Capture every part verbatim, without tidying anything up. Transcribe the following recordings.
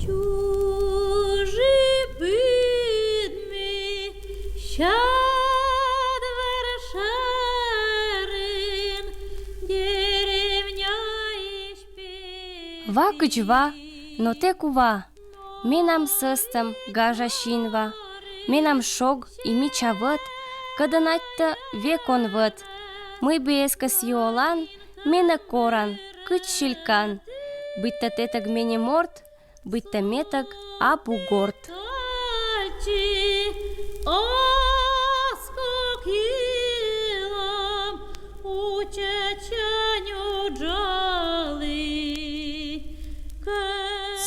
Чужи быдми сяд вӧр шӧрын, деревняысь петь. Ва кыдз ва, но тэ Кува. Менам сӧстӧм гажа синва, менам шог и мича вӧт, кӧдӧ найтӧ век он вӧт. Мый бы эскӧс юалан, менӧ коран, кыдз силькан. Быттьӧ тэтӧг менӧ морт, быттьӧ метӧг абу горт.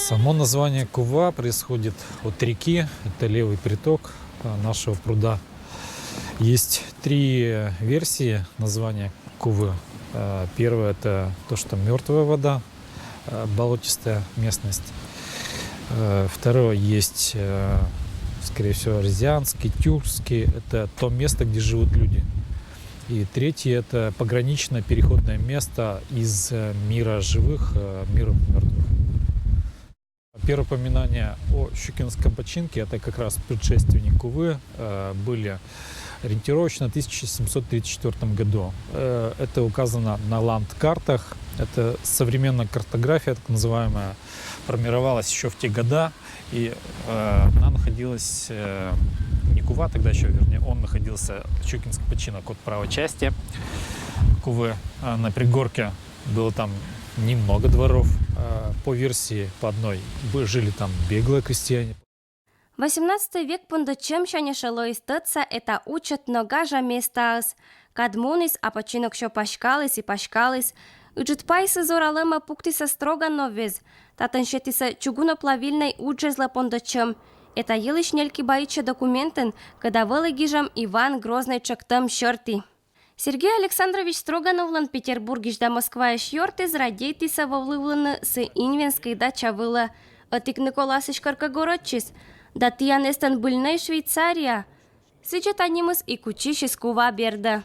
Само название Кува происходит от реки, это левый приток, а, нашего пруда. Есть три, э, версии названия Кувы. Э, первое — это то, что мертвая вода, э, болотистая местность. Э, второе есть, э, скорее всего, Рязанский, Тюркский. Это то место, где живут люди. И третье — это пограничное переходное место из, э, мира живых, э, в мир мертвых. Первые упоминания о Щукинском починке, это как раз предшественник Кувы, э, были ориентировочно в тысяча семьсот тридцать четвёртом году. Э, это указано на ландкартах. Это современная картография, так называемая, формировалась еще в те года. И, э, она находилась, э, не Кува тогда еще, вернее, он находился, Щукинский починок, от правой части Кувы, э, на пригорке. Было там немного дворов. Э, по версии, по одной, бы-, жили там беглые крестьяне. Восемнадцатӧй век пондӧдчӧмсянь эшӧ лоис тӧдса эта учӧт но гажа местаыс. Кад муніс, а починок сё паськаліс и паськаліс. Ыджыд пайсӧ зоралӧмӧ пуктісӧ Строгановӧс. Татӧн сетісӧ чугуноплавильнӧй уджӧзлы пондӧдчӧм. Эта йылысь нелькиба ичӧт документын, кӧда вӧлі гижӧм Иван Грозный тшӧктӧм сьӧрті. Сергей Александрович Строгановлӧн Петербургысь да Москваысь ёртыс радейтісӧ вӧвлывлыны сы Инвенскӧй дача вылӧ. Ӧтик Николасысь коркӧ горӧдчис: «Да тіян эстӧн быльнӧй Швейцария». Сідз та нимыс и кутчысис Кува бердӧ.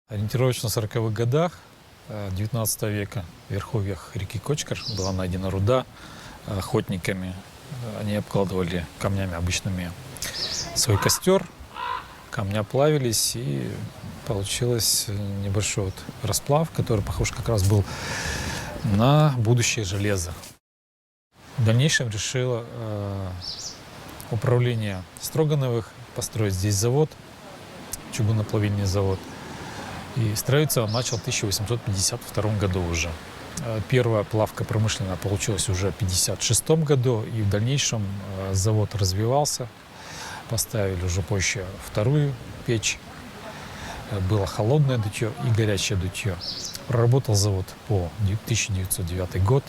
Ориентировочно в сороковых годах, э, девятнадцатого века в верховьях реки Кочкар была найдена руда, э, охотниками. Э, они обкладывали камнями обычными свой костёр, камня плавились, и получилось, э, небольшой вот расплав, который похож как раз был на будущее железо. В дальнейшем решило, э, управление Строгановых построить здесь завод, чугуноплавильный завод. И строиться он начал в тысяча восемьсот пятьдесят втором году уже. Э, первая плавка промышленная получилась уже в пятьдесят шестом году, и в дальнейшем, э, завод развивался. Поставили уже позже вторую печь. Э, было холодное дутьё и горячее дутьё. Проработал завод по дев-, тысяча девятьсот девятый год.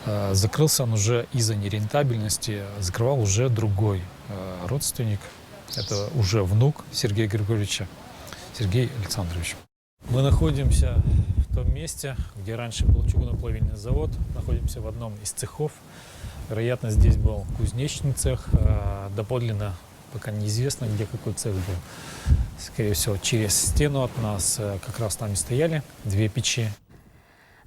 Э, закрылся он уже из-за нерентабельности, закрывал уже другой, э, родственник. Это уже внук Сергея Григорьевича, Сергей Александрович. Мы находимся в том месте, где раньше был чугуноплавильный завод. Находимся в одном из цехов. Вероятно, здесь был кузнечный цех. Э, доподлинно пока неизвестно, где какой цех был. Скорее всего, через стену от нас, э, как раз там и стояли две печи.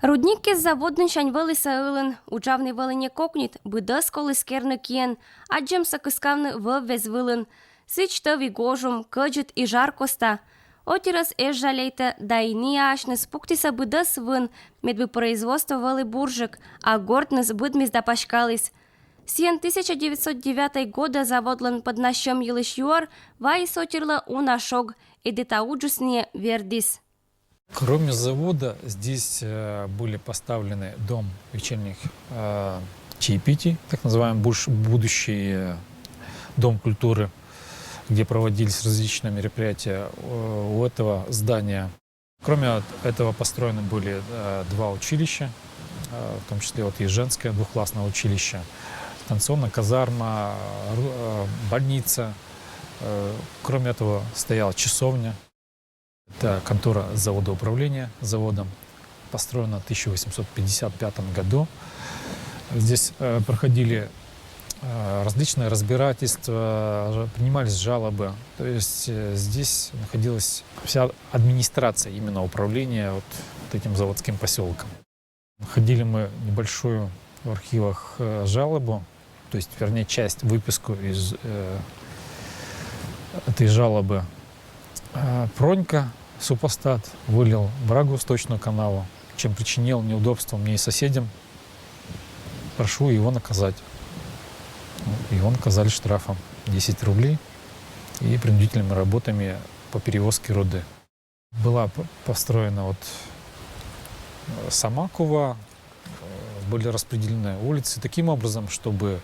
Рудниккез заводнысянь вӧлі сӧ ылын. Уджавны вӧлі не кокньыд, быдӧс коліс керны киӧн, аддзӧмсӧ кыскавны вӧв вез вылын. Сідз тӧв и гожум, кӧдзыд и жар коста. Отирӧс эз жалейтӧ, да и ниаасьныс пуктісӧ быдӧс вын, медбы производство вӧлі бурджык, а гортныс быдмис да паськаліс. Сійӧн тысяча девятьсот девятого года заводлӧн пӧднасьӧм йылысь юӧр вайис отирлы уна шог, и эта уджыс нин вердіс. Кроме завода, здесь, э, были поставлены дом вечерних, э, чаепитий, так называемый буш-, будущий, э, дом культуры, где проводились различные мероприятия. Э, у этого здания, кроме от этого, построены были, э, два училища, э, в том числе вот и женское двухклассное училище, станционная казарма, ру-, э, больница. Э, кроме этого, стояла часовня. Это контора завода управления заводом, построена в тысяча восемьсот пятьдесят пятом году. Здесь, э, проходили, э, различные разбирательства, р-, принимались жалобы. То есть, э, здесь находилась вся администрация именно управления вот, вот этим заводским поселком. Находили мы небольшую В архивах э, жалобу, то есть, вернее, часть, выписку из э, этой жалобы. Э, Пронька, супостат, вылил брагу в сточную канаву, чем причинил неудобство мне и соседям. Прошу его наказать. Его наказали штрафом десять рублей и принудительными работами по перевозке руды. Была п- построена вот э, сама кува, э, были распределены улицы таким образом, чтобы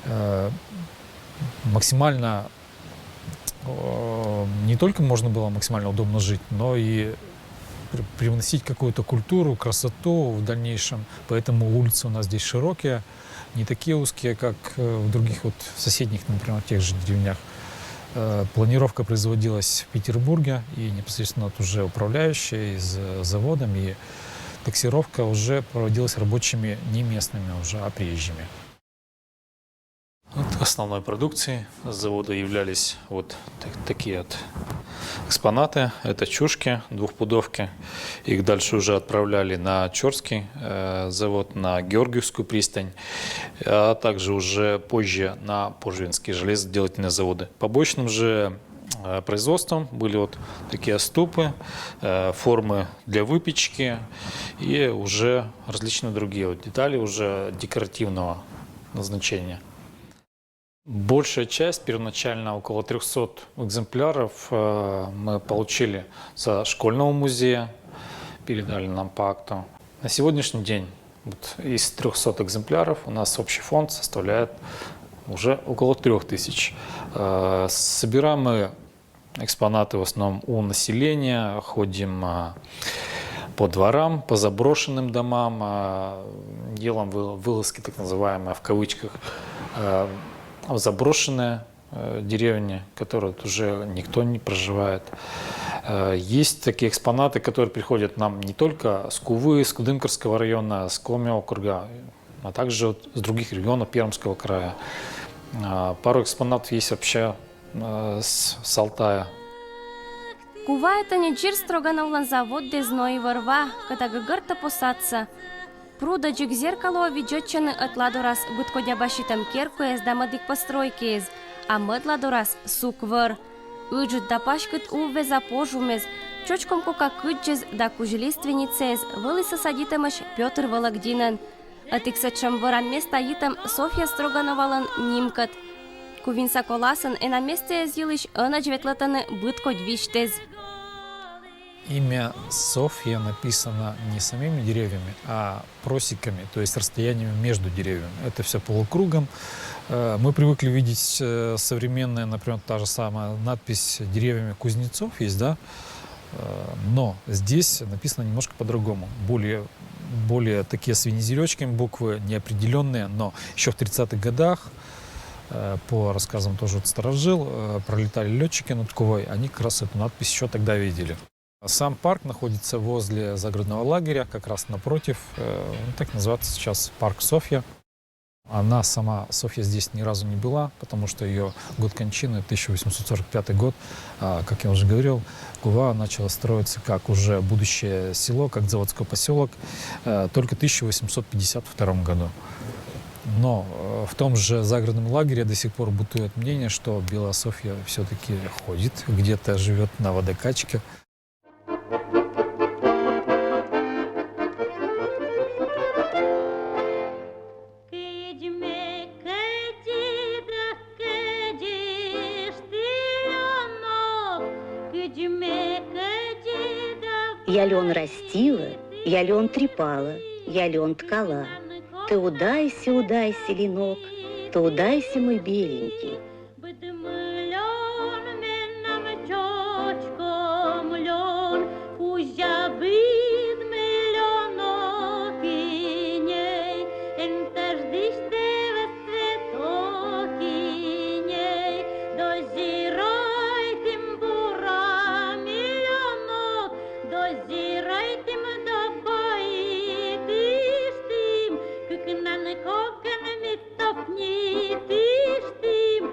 э, максимально э, не только можно было максимально удобно жить, но и при- привносить какую-то культуру, красоту в дальнейшем. Поэтому улицы у нас здесь широкие, не такие узкие, как э, в других вот соседних, например, тех же деревнях. Э, Планировка производилась в Петербурге, и непосредственно вот уже управляющие из э, заводом, и таксировка уже проводилась рабочими не местными уже, а приезжими. Вот основной продукцией завода являлись вот так- такие вот экспонаты. Это чушки двухпудовки. Их дальше уже отправляли на Чорский э, завод, на Георгиевскую пристань, а также уже позже на Пожвинские железоделательные заводы. Побочным же э, производством были вот такие ступы, э, формы для выпечки и уже различные другие вот детали уже декоративного назначения. Большая часть, первоначально около трёхсот экземпляров, э, мы получили со школьного музея, передали нам по акту. На сегодняшний день вот из трёхсот экземпляров у нас общий фонд составляет уже около трёх тысяч. Э, Собираем мы экспонаты в основном у населения, ходим а, по дворам, по заброшенным домам, а, делаем вы- вылазки так называемые в кавычках, э, в заброшенные э, деревни, которые вот уже никто не проживает. Э, Есть такие экспонаты, которые приходят нам не только с Кувы, с Кудымкарского района, с Коми округа, а также вот с других регионов Пермского края. А, Пару экспонатов есть вообще э, с, с Алтая. Куваэтӧ ньӧжйӧр Строгановлӧн заводдіс но и вӧр-ва, кӧта гӧгӧртӧ посадса. Прудӧдзык зеркалоӧ видзӧдчӧны ӧтлаын дорас быдкодя баситӧм керкуэз да мӧдік постройкиэз, а мӧдлаын дорас сук вӧр. Ыджыд да паськыд уввеза пожвуэз, чочком кока кыддзэс да кузь лиственницаэз вӧлі садитӧмӧсь Пётр Вологдинӧн. Ӧтік сэтшӧм вӧра места йитӧм Софья Строгановалӧн нимкӧд. Кувинса коласын эна местаэз йылысь ӧнӧдз ветлӧтӧны быдкодь висьтӧз. Имя Софья написано не самими деревьями, а просеками, то есть расстояниями между деревьями. Это все полукругом. Э, Мы привыкли видеть э, современные, например, та же самая надпись деревьями кузнецов есть, да? Э, Но здесь написано немножко по-другому. Более, более такие с винизерёчками буквы, неопределенные, но еще в тридцатых годах э, по рассказам тоже вот старожил, э, пролетали летчики над Кувой, они как раз эту надпись еще тогда видели. Сам парк находится возле загородного лагеря, как раз напротив, э, ну, так называется сейчас парк Софья. Она сама, Софья, здесь ни разу не была, потому что ее год кончины, тысяча восемьсот сорок пятый год, а, как я уже говорил, Кува начала строиться как уже будущее село, как заводской поселок, э, только в тысяча восемьсот пятьдесят втором году. Но э, в том же загородном лагере до сих пор бытует мнение, что Белая Софья все-таки ходит, где-то живет на водокачке. Я лен растила, я лен трепала, я лен ткала. Ты удайся, удайся, ленок, ты удайся, мой беленький. Быдмы лён менам чочком лён, кузя быдмы лёнок иней, эн тӧждысь тэ вӧд цветок иней. Дозиройтім бура ми лёнок, дозиройтім, допоитыштім, кыкнан кокӧн ми топнитыштім.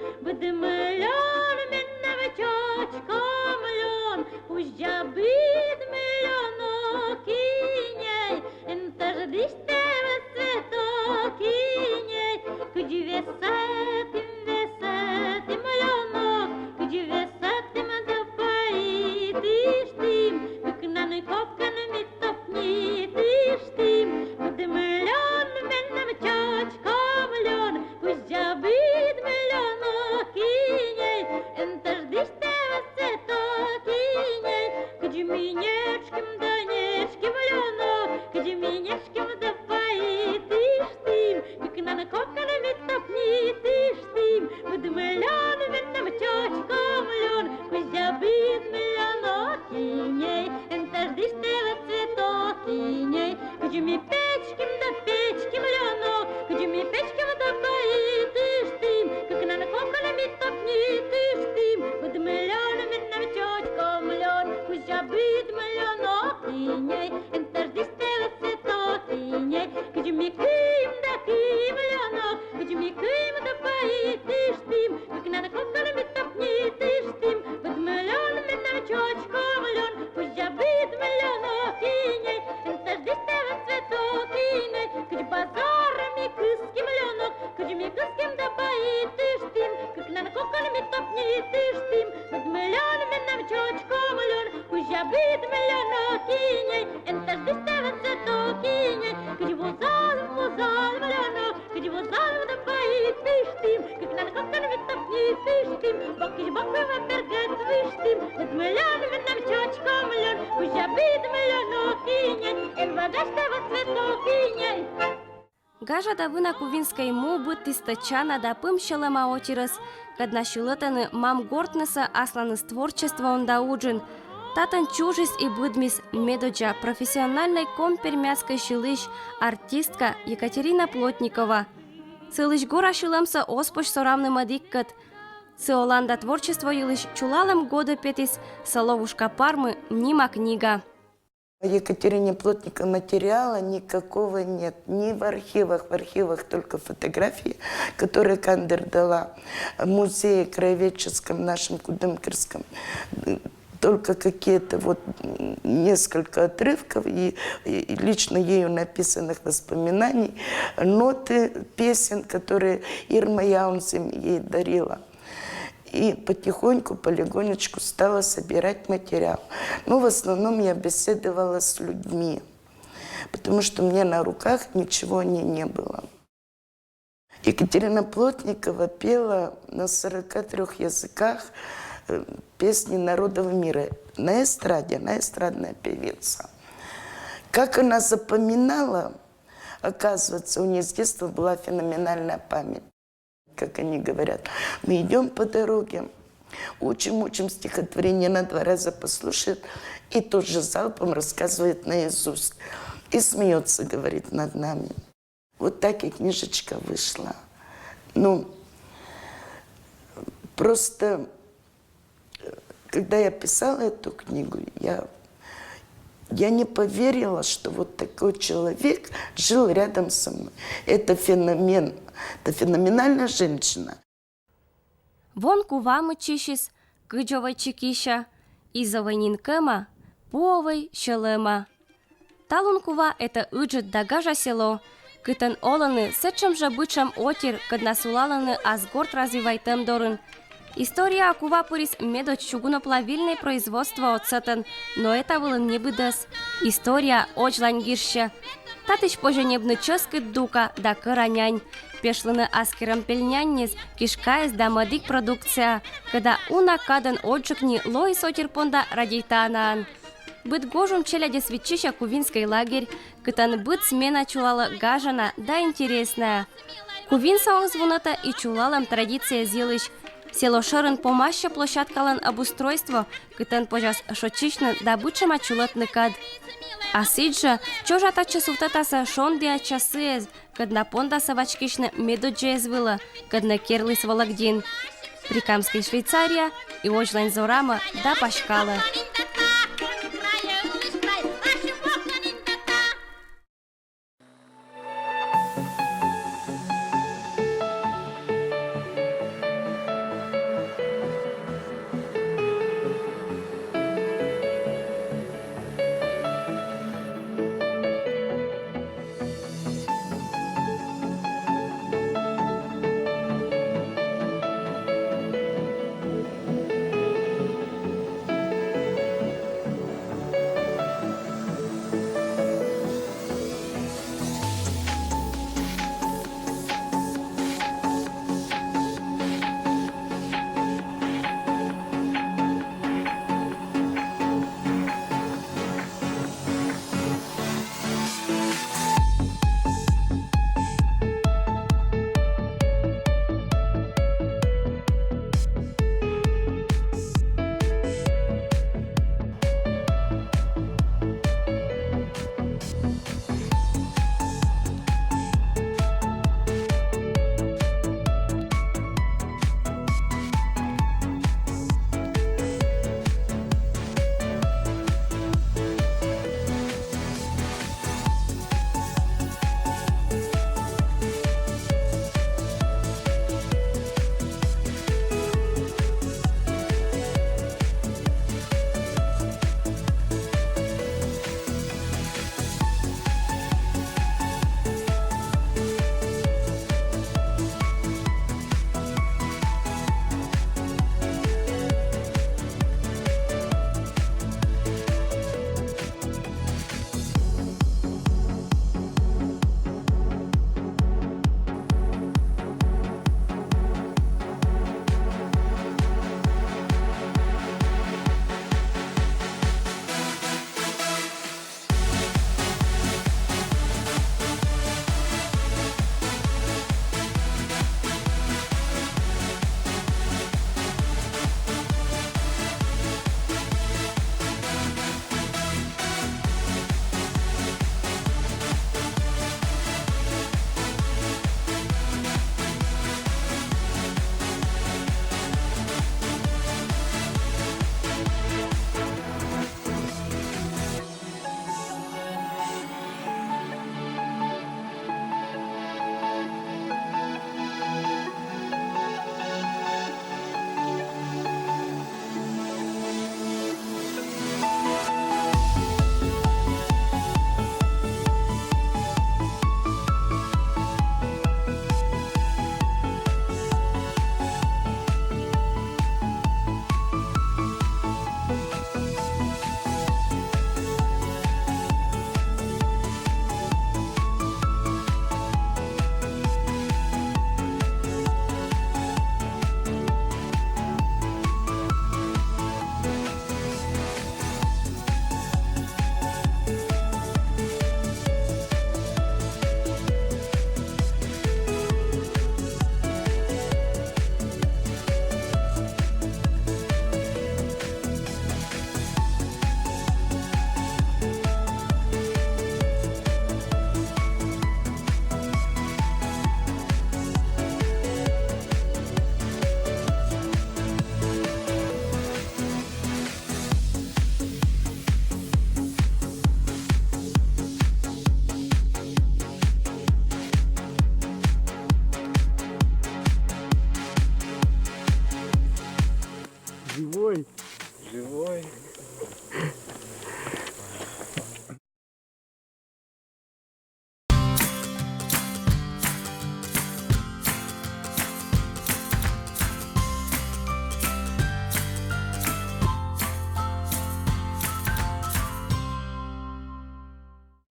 Инешким да паитыштім, кыкнан коканмит топнитыштім, быдмӧ лён менам чочком лён, кузя быдмӧ лёнок иней, эн тӧждыштӧй вӧд цветок иней, кыдз ми печким да печким лёнок, кыдз ми печким да паитыштім, кыкнан коканмит топнитыштім, быдмӧ лён менам чочком лён, кузя быдмӧ лёнок иней, эн тӧждыштӧй вӧд цветок иней, кыдз ми кыим да кыим лёнок, кыдз ми кыим да паитыштім, кыкнан коканмит топнитыштім, быдмӧ лён менам чочком лён, кузя быдмӧ лёнок иней, эн тӧждыштӧй вӧд цветок иней, кыдз базар ми кыским лёнок, кыдз ми кыским да паитыштім, кыкнан коканмит топнитыштім, быдмӧ лён менам чочком лён, кузя быдмӧ лёнок иней, эн тӧждыштӧй вӧд цветок иней, кыдз вузалім, вузалім лёнок, кыдз вузалім да паитыштім, кыкнан коканмит топнитыштім, бок кыдз бокӧ ва бергӧд выштім, быдмӧ лён менам чочком лён, кузя быдмӧ лёнок иней, эн вагаштӧй вӧд цветок иней. Гажа да вына кувинскӧй му быдтіс тӧдчана да пым сьӧлӧма отирӧс, кӧд на сьылӧтӧны мам гортнысӧ асланыс творчествоын да уджын. Татӧн чужис и быдмис медодззя профессиональнӧй коми-пермяцкӧй сьылысь, артистка Екатерина Плотникова. Сылысь гора сьылӧмсӧ оз позь соравны мӧдіккӧд. Сы олан да творчество йылысь чулалӧм годӧ петіс «Соловушка Пармы» нима книга. О Екатерине Плотниковой материала никакого нет, ни в архивах, в архивах только фотографии, которые Кандер дала в музее краеведческом нашем Кудымкарском. Только какие-то вот, м, несколько отрывков и, и лично ею написанных воспоминаний, ноты песен, которые Ирма Яунзем ей дарила. И потихоньку, полигонечку стала собирать материал. Ну, в основном я беседовала с людьми, потому что мне на руках ничего о ней не было. Екатерина Плотникова пела на сорока трёх языках, э, песни народов мира. На эстраде, она эстрадная певица. Как она запоминала, оказывается, у нее с детства была феноменальная память. Как они говорят, мы идём по дороге, учим, учим стихотворение, на два раза послушает, и тут же залпом рассказывает наизусть. И смеётся, говорит, над нами. Вот так и книжечка вышла. Ну, просто, э, когда я писала эту книгу, я, я не поверила, что вот такой человек жил рядом со мной. Это феномен, это феноменальная женщина. Вон кува мыччысис, кыдз овӧй чикися, из овӧй нин кӧма, пу овӧй сьӧлӧма. Талун кува — это ыджыд да гажа село, кытӧн олӧны сэтшӧм жӧ бытшӧм отир, кӧд на сулалӧны ас горт развивайтӧм дорын. Историяӧ кува пырис медодз чугуноплавильнӧй производство отсӧтӧн, но это вылын небыдӧс. История водзлань гижсьӧ. Татысь позьӧ ньӧбны чӧскыд дука да кӧра нянь. Пешлыны аскерӧм пельняньньыс, кишкаыс да мӧдік продукция, кӧда уна кадӧн отжык ни лоис отир понда радейтанаӧн. Быд гожум челядьӧс виччысьӧ кувинскӧй лагерь, кытӧн быд смена чулалӧ гажана да интересная. Кувинсӧ оз вунӧтӧ и чулалӧм традиция йылысь. Село шӧрын помасьӧ площадкалӧн обустройство, кытӧн позяс шойччысьны да бытшӧма чулӧтны кад. А сідзжӧ чожӧ татчӧ сувтӧтасӧ шондіа часыэз, кӧд на пондасӧ вачкисьны медодззаэз вылӧ, кӧд нӧ керліс Вологдин. Прикамскӧй Швейцария и водзлань зорамӧ да паськалӧ.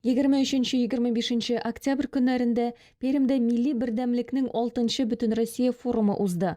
Егерме өченче-егерме бишенче октябрь көннәрендә Пермьдә милли бердәмлекнең алтынчы Бөтенроссия форумы узды.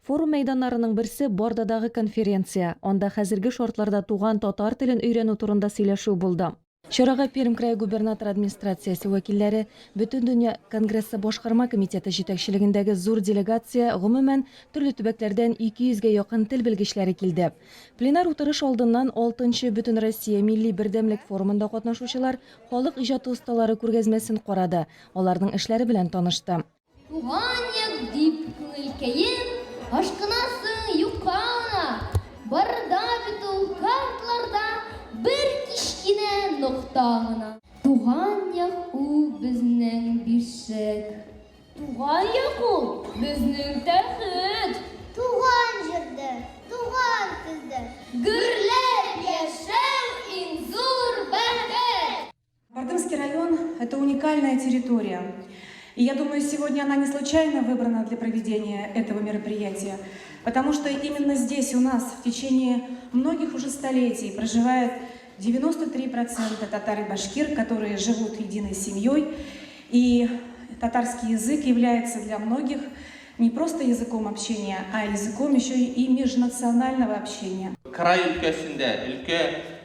Форум мәйданнарының берсе Бардадагы конференция. Анда хәзерге шартларда туган татар телен өйрәнү турында сөйләшү булды. Чарага Пермь крае губернатор администрациясе вәкилләре, Бөтендөнья конгрессы башкарма комитеты җитәкчелегендәге зур делегация, гомумән, төрле төбәкләрдән ике йөзгә якын тел белгечләре килде. Пленар утырыш алдыннан алтынчы Бөтенроссия милли бердәмлек форумында катнашучылар халык иҗаты осталары күргәзмәсен карады, аларның эшләре белән танышты. Туган як дип күңелкәем ашкынасы юкка гына, барда бит ул картларда бер кечкенә нокта гына. Туган як ул безнең бишек. Туган як ул безнең тәхет. Туган җирдә, туган телдә гөрләп яшәү иң зур бәхет. Бардымский район — это уникальная территория. И я думаю, сегодня она не случайно выбрана для проведения этого мероприятия, потому что именно здесь у нас в течение многих уже столетий проживает девяносто три процента татар и башкир, которые живут единой семьей. И татарский язык является для многих не просто языком общения, а языком еще и межнационального общения. Край өлкәсендә, өлкә,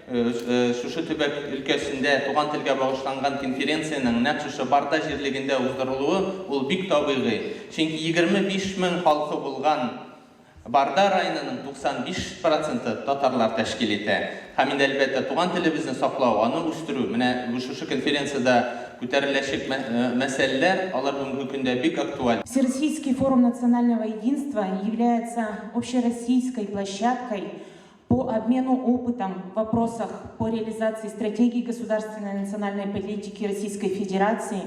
э, э, шушы төбәк өлкәсендә туган телгә багышланган конференциянең нәкъ шушы Барда җирлегендә уздырылуы, ул бик табигый. Чөнки егерме биш мең халкы булган Барда районының туксан биш проценты татарлар тәшкил итә. Һәм инде, әлбәттә, туган телебезне саклау, аны үстерү, менә бу шушы конференциядә күтәреләчәк мә-, э, мәсьәләләр, алар бүгенге көндә бик актуаль. Всероссийский форум национального единства является общероссийской площадкой по обмену опытом в вопросах по реализации стратегии государственной национальной политики Российской Федерации.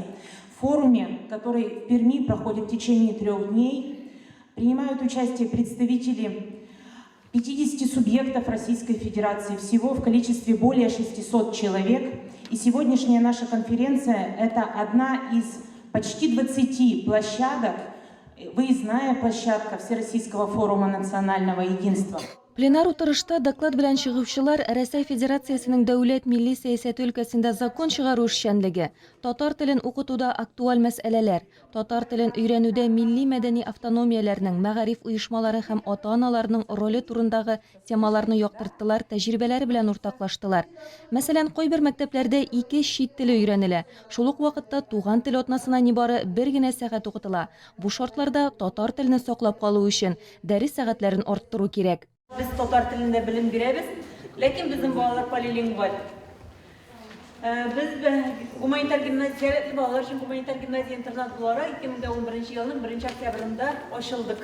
В форуме, который в Перми проходит в течение трех дней, принимают участие представители пятидесяти субъектов Российской Федерации, всего в количестве более шестисот человек. И сегодняшняя наша конференция — это одна из почти двадцати площадок, выездная площадка Всероссийского форума национального единства. Пленар утырышта доклад белән чыгучылар Рәсәй Федерациясенең дәүләт милли сәясәте өлкәсендә закон чыгару эшчәнлеге, татар телен укытуда актуаль мәсьәләләр, татар телен өйрәнүдә милли-мәдәни автономияләрнең, мәгариф оешмалары һәм ата-аналарның роле турындагы темаларны яктырттылар, тәҗрибәләре белән уртаклаштылар. Мәсәлән, кайбер мәктәпләрдә ике чит теле өйрәнелә. Шул ук вакытта туган тел атнасына нибары бер генә сәгать укытыла. Бу шартларда татар телене саклап калу өчен дәрес сәгатьләрен арттыру кирәк. Без татар телендә белем бирәбез, ләкин безнең балалар полилингваль. Э, без бе-, гуманитар гимназия, сәләтле балалар өчен гуманитар гимназия-интернат буларак, ике мең дә унберенче елның беренче октябрендә ачылдык.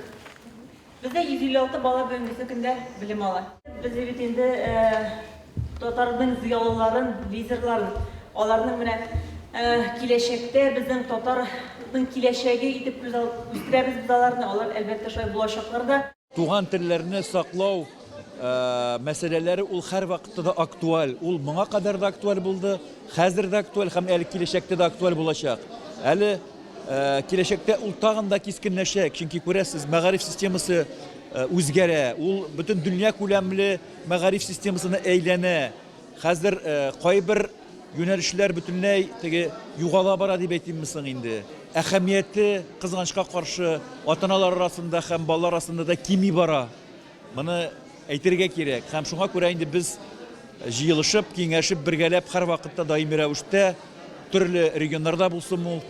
Бездә йөз илле алты бала бүгенге көндә белем ала. Без бит инде, э, татарның зыялыларын, лидерларын, аларның менә, э, киләчәктә безнең татарның киләчәге итеп күз ал-, үстерәбез без аларны. Алар, әлбәттә, шулай булачаклар да. Туган телләрне саклау, э, мәсьәләләре ул һәрвакытта да актуаль. Ул моңа кадәр дә актуаль булды, хәзер дә актуаль һәм әле киләчәктә дә актуаль булачак. Әле, э, киләчәктә ул тагын да кискенләшәк, чөнки, күрәсез, мәгариф системасы, э, үзгәрә. Ул бөтен дөнья күләмле мәгариф системасына әйләнә. Хәзер, э, кайбер юнәлешләр бөтенләй теге югала бара дип әйтимме соң инде. Әһәмияте, кызганычка каршы, ата-аналар арасында һәм балалар арасында да кими бара. Моны әйтергә кирәк. Һәм шуңа күрә инде без җыелышып, киңәшеп, бергәләп һәрвакытта даими рәвештә төрле регионнарда булсын ул,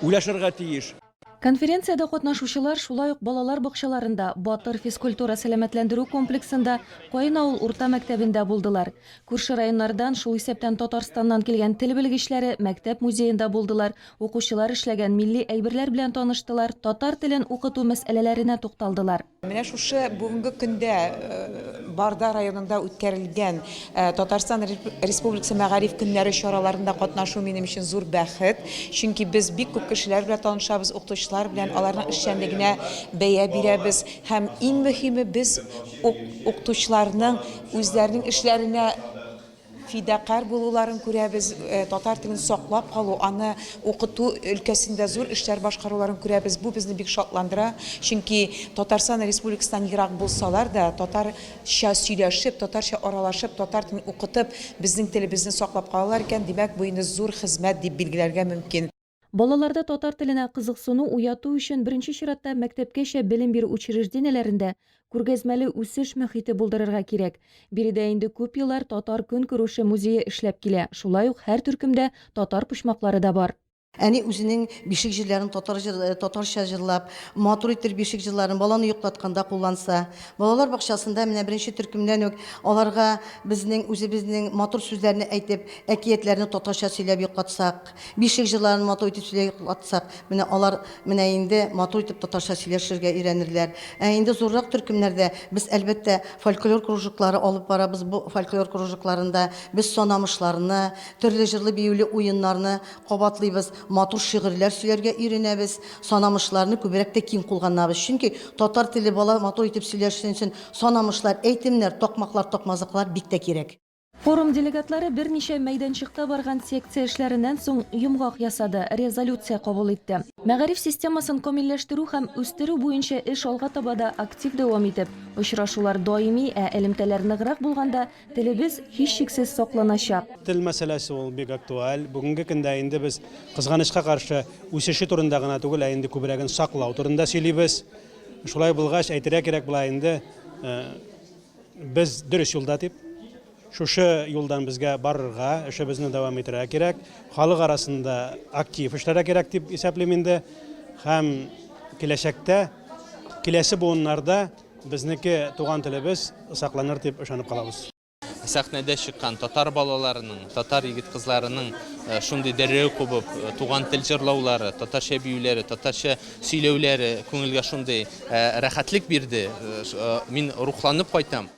уйлашырга тиеш. Конференциядә катнашучылар шулай ук балалар бакчаларында, Батыр физкультура-сәламәтләндерү комплексында, Каен авыл урта мәктәбендә булдылар. Күрше районнардан, шул исәптән Татарстаннан килгән тел белгечләре мәктәп музеенда булдылар, укучылар эшләгән милли әйберләр белән таныштылар, татар телен укыту мәсьәләләренә тукталдылар. Менә шушы бүгенге көндә, э, Барда районында үткәрелгән, э, Татарстан Реп-, Республикасы мәгариф көннәре чараларында катнашу минем өчен зур бәхет. Чөнки без бик күп кешеләр белән танышабыз, укытучылар белән, аларның эшчәнлегенә бәя бирәбез. Һәм иң мөһиме, без ук-, укытучыларның үзләренең эшләренә Фидакарь булуларын күрәбез, э, татар телен саклап калу, аны укыту өлкәсендә зур эшләр башкаруларын күрәбез. Бу безне бик шатландыра, чөнки Татарстан Республикасыннан ерак булсалар да, татарча сөйләшеп, татарча аралашып, татар телен укытып, безнең телебезне саклап калалар икән, димәк, бу инде зур хезмәт дип билгеләргә мөмкин. Балаларда татар теленә кызыксыну уяту өчен беренче чиратта мәктәпкәчә белем бирү учреждениеләрендә күргәзмәле үсеш мохите булдырырга кирәк. Биредә инде күп еллар татар көнкүреше музее эшләп килә. Шулай ук һәр төркемдә татар почмаклары да бар. Әни үзенең бишек җырларын татар җыр-, татарча җырлап, матур итеп бишек җырларын баланы йоклатканда кулланса, балалар бакчасында менә беренче төркемнән үк аларга безнең үзебезнең матур сүзләрне әйтеп, әкиятләрне татарча сөйләп йоклатсак, бишек җырларын матур итеп сөйләп йоклатсак, менә алар менә инде матур итеп татарча сөйләшергә өйрәнерләр. Ә инде зуррак төркемнәрдә без, әлбәттә, фольклор кружоклары алып барабыз. Бу фольклор кружокларында без санамышларны, төрле җырлы-биюле уеннарны кабатлыйбыз, матур шигырьләр сөйләргә өйрәнәбез, санамышларны күбрәк тә киң кулланабыз. Чөнки татар теле бала матур итеп сөйләшсен өчен санамышлар, әйтемнәр, такмаклар, такмазыклар бик тә кирәк. Форум делегатлары берничә мәйданчыкта барган секция эшләреннән соң йомгак ясады, резолюция кабул итте. Мәгариф системасын камилләштерү һәм үстерү буенча эш алга таба да актив дәвам итеп, очрашулар даими, ә элемтәләр ныграк булганда, телебез һичшиксез сакланачак. Тел мәсьәләсе ул бик актуаль. Бүгенге көндә инде без, кызганычка каршы, үсеше турында гына түгел, ә инде күбрәген саклау турында сөйлибез. Шулай булгач, әйтергә кирәк була инде, э, без дөрес юлда дип. Шушы юлдан безгә барырга, эшебезне дәвам итәргә кирәк. Халык арасында актив эшләргә кирәк дип исәплим инде. Һәм киләчәктә, киләсе буыннарда безнеке туган телебез сакланыр дип ышанып калабыз. Сәхнәдә чыккан татар балаларының, татар егет-кызларының, э, шундый дәррәү кубып, э, туган тел җырлаулары, татарча биюләре, татарча сөйләүләре күңелгә шундый, э, рәхәтлек бирде. Э, ш-, э, мин рухланып кайтам.